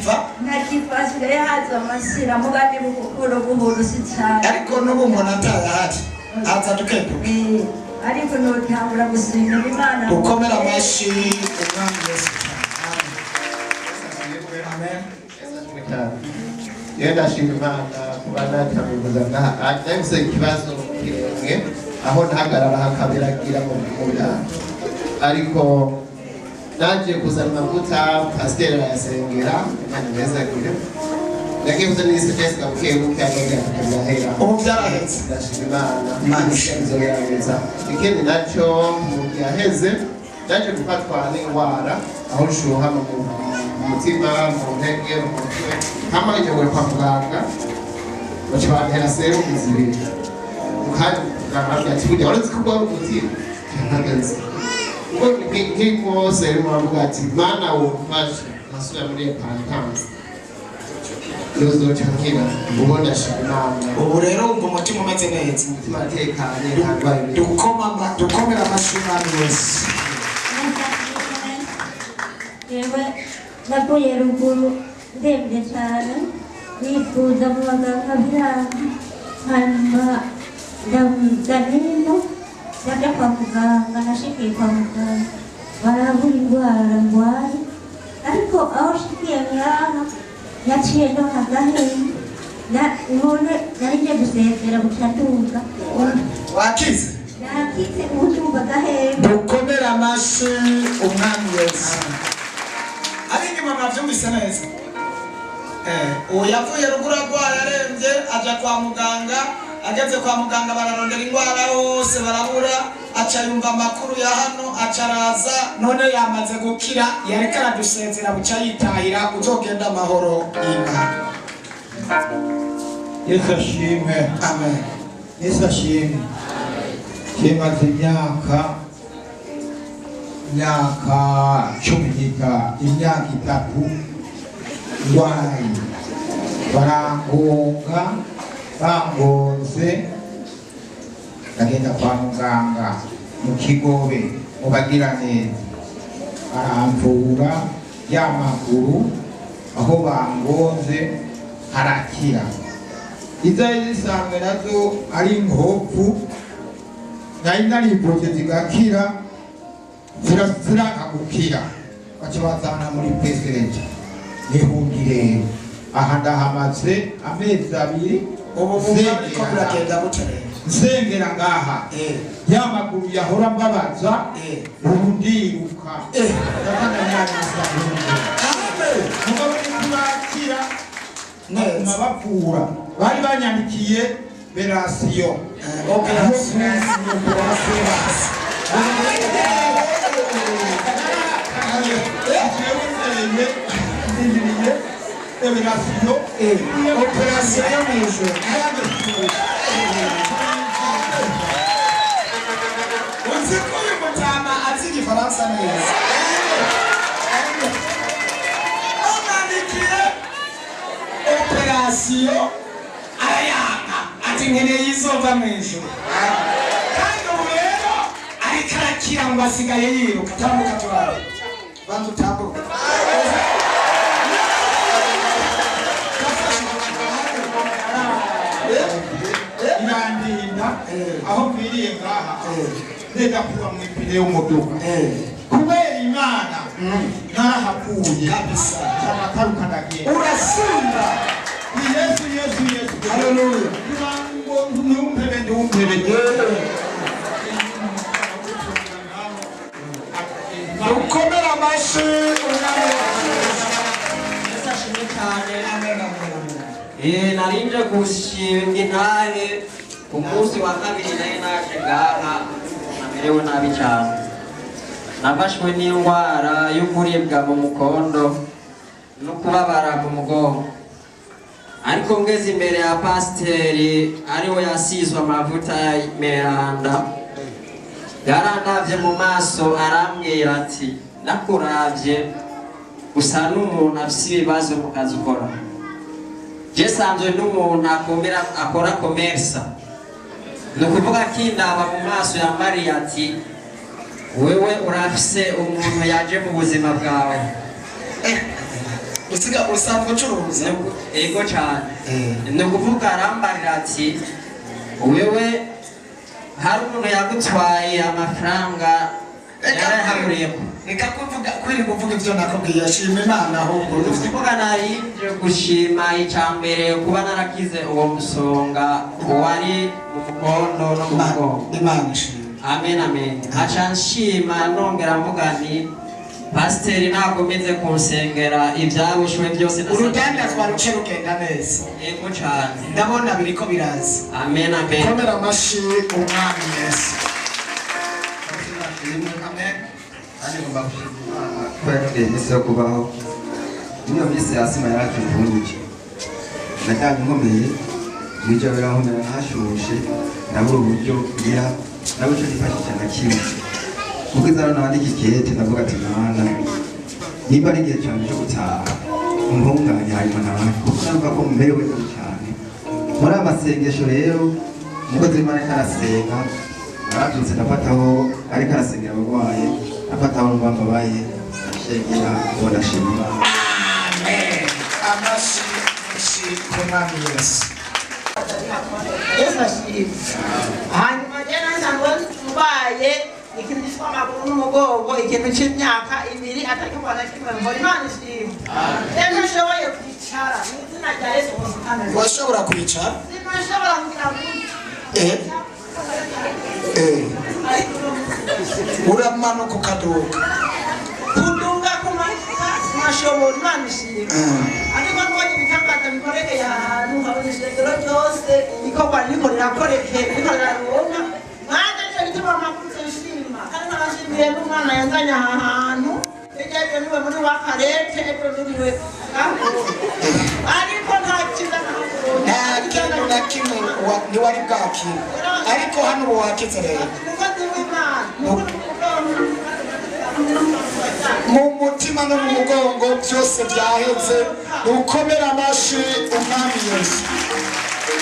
Ntakiva? Ntakiva, hasigaye haza amasira, muga ni buhoro buhoro, si cyane. Ariko n'ubu umuntu atayahari haza dukeduke. Ariko notangura gushimira Imana. Dukomere amashyi Umwami Yesu cyane. Amen. Yewe, ndashima Imana kuba natamibuza ngaha. Nahise ikibazo kirenge aho ntahagarara hakabiragira mu birato, ariko naje kuzana amavuta, pasiteri arayasengera. Imana imezagire. Nagiye kuzana n'isitesi buke buke, agenda birahera. Ubu byarahetse. Ndashima Imana. Imana ishimwe. Izogerageza. Ikindi nacyo, mu gihe yaheze naje gufatwa n'indwara aho nshuha mu mutima, mu ntege, mu mutwe. Hama ngiye kwa muganga, baca bantera serumu zibiri. Kandi muganga arambwira ati: "Burya wari uzi ko urwara umutima?" Mpagaze ubwo nk'iko serumu, aravuga ati: "Mana, wumfashe nkasubira muri repentance, nuzoca nkira." Ubu ndashima Imana. Ubu rero wumva umutima umeze neza? Umutima atekanye, nta ndwara imeze. Dukomere amashyi Umwami Yesu. Yewe, navuye ruguru ndembye cyane, nifuza mu baganga biranga, hanyuma ndanino ndaja kwa muganga. Nashikiye kwa muganga barabura indwara ndwaye, ariko aho nshikiye ngaha naciye ndonka agahenge. None nari ngiye gusezera buca nduga. Wakize? Nakize, ubu ndumva agahenge. Dukomere amashyi Umwami Yesu. Ari inyuma mwabyumvise neza. Uwo yavuye ruguru arwaye arembye, aja kwa muganga. Ageze kwa muganga bararondera indwara hose barabura, aca yumva amakuru ya hano, aca araza. None yamaze gukira, yareka aradusezera buca yitahira. Uzogenda amahoro y'Imana. Yesu ashimwe. Amen. Yesu ashimwe. Kimaze imyaka 15, imyaka 3 ndwaye, barangonga. Bangonze ndagenda kwa muganga mu Kigobe mu bagiraneza, baramvura ya maguru aho bangonze harakira. Izari zisanzwe nazo ari inkovu nari narivuje zigakira, ziranga gukira, baca bazana muri pesereje nihungire. Aha ndahamaze amezi 2. Ubu bumva ariko biragenda gute rero? Nsengera ngaha, ya maguru yahora mbabaza, ubu ndiruka. Ndafata nyanza. Amen. Mugabo ntiturakira. Neza. Bapfura bari banyandikiye operation. Operation. Jewe nsenge ndindiriye operation. Operation yo mu ijuru. Uzi ko uyu mutama azi igifaransa neza? Bamwandikiye operation arayanga, ati: "Nkeneye izova mu ijuru." Kandi ubu rero ariko arakira, ngo asigaye yiruka. Tambuka turabe, banza utambuke. Irandinda aho mviriye ngaha, ndenda kuba mu ipine y'umuduga. Kubera Imana narahakuye. Kabisa. Amataruka ndagenda. Urasimba. Ni Yesu, Yesu, Yesu. Haleluya. Ngo ntumpebe, ntumpebe. Dukomere amashyi Umwami wacu. Yesu ashimwe cyane. Amen, amen, amen. Nari nje gushinga intahe. Ku munsi wa kabiri nari naje ngaha namerewe nabi cyane, nafashwe n'indwara yo kuribwa mu mukondo no kubabara mu mugongo. Ariko ngeze imbere ya pasiteri, ariwe yasizwe amavuta ya meranda, yarandavye mu maso arambwira ati: "Nakuravye usa n'umuntu afise ibibazo mu kazi ukora." Je sanzwe n'umuntu akomera, akora commerce. Ni ukuvuga akindaba mu maso yambariye ati: "Wewe urafise umuntu yaje mu buzima bwawe." Usiga usanzwe ucuruza? Ego cyane. Ni ukuvuga arambarira ati: "Wewe hari umuntu yagutwaye amafaranga yarayahaburiyemo." Reka kuvuga, kwirirwa uvuga ibyo nakubwiye. Shima Imana ahubwo. Ni ukuvuga naribyo gushima, icya mbere kuba narakize uwo musonga wari mu mukondo no mu mugongo. Imana ishimwe. Amen, amen. Aca nshima, nongera mvuga nti pasiteri nakomeze kunsengera ibyabushwe byose Urudandazwa ruce rugenda neza. Yego cyane. Ndabona biriko biraza. Amen, amen. Komera amashi Umwami Yesu. Amen. Kandi ngomba gushima Imana ko yanyongeye iminsi yo kubaho. Muri iyo minsi asima yarakivunije, najyanye nkomeye mw'ijoro, birankomera, ntashushe, ndabura uburyo ngira, ndabura ico nifashisha na kimwe. Kuko izaro nandika ikete, ndavuga ati: "Mana, nimba ari igihe cane co gutaha, untunganye hanyuma nawe," kuko numva ko merewe nabi cane. Muri aya masengesho rero, umukozi w'Imana ariko arasenga, narabyutse ndafataho, ariko arasengera abarwaye, ndafataho numva mbabaye, ndashengera uwo, ndashima Imana. Amen. Amashi menshi ku Mwami Yesu. Yesu ashimwe. Hanyuma je nasanzwe mbaye ikintu cyitwa amaguru n'umugongo, ikintu cy'imyaka 2 atagikorwa na kimwe ngo Imana ishimwe. Rero ntashoboye kwicara mu izina rya Yesu. Washobora kwicara? Sinashobora kugira ngo Uramanuka ukaduka? Kuduga kumanuka sinashobora. Imana ishimwe. Ariko mbonye ibitangaza bikorekeye ahantu, nkabona ishengero ryose ikorwa ririko rirakoreke, ririko riraronka nanjye, nico gituma mpagurutse nshima. Kandi nkabashimiye n'umwana yanzanye aha hantu. Hirya y'ibyo niwe muri wa karete, ejo nuriwe, ariko nta cyiza nahabonye. Nta kintu na kimwe ntiwari bwakire, ariko hano ubu wakize rero. Umukozi w'Imana. Mu mutima no mu mugongo byose byaheze. Ukomera amashi Umwami Yesu.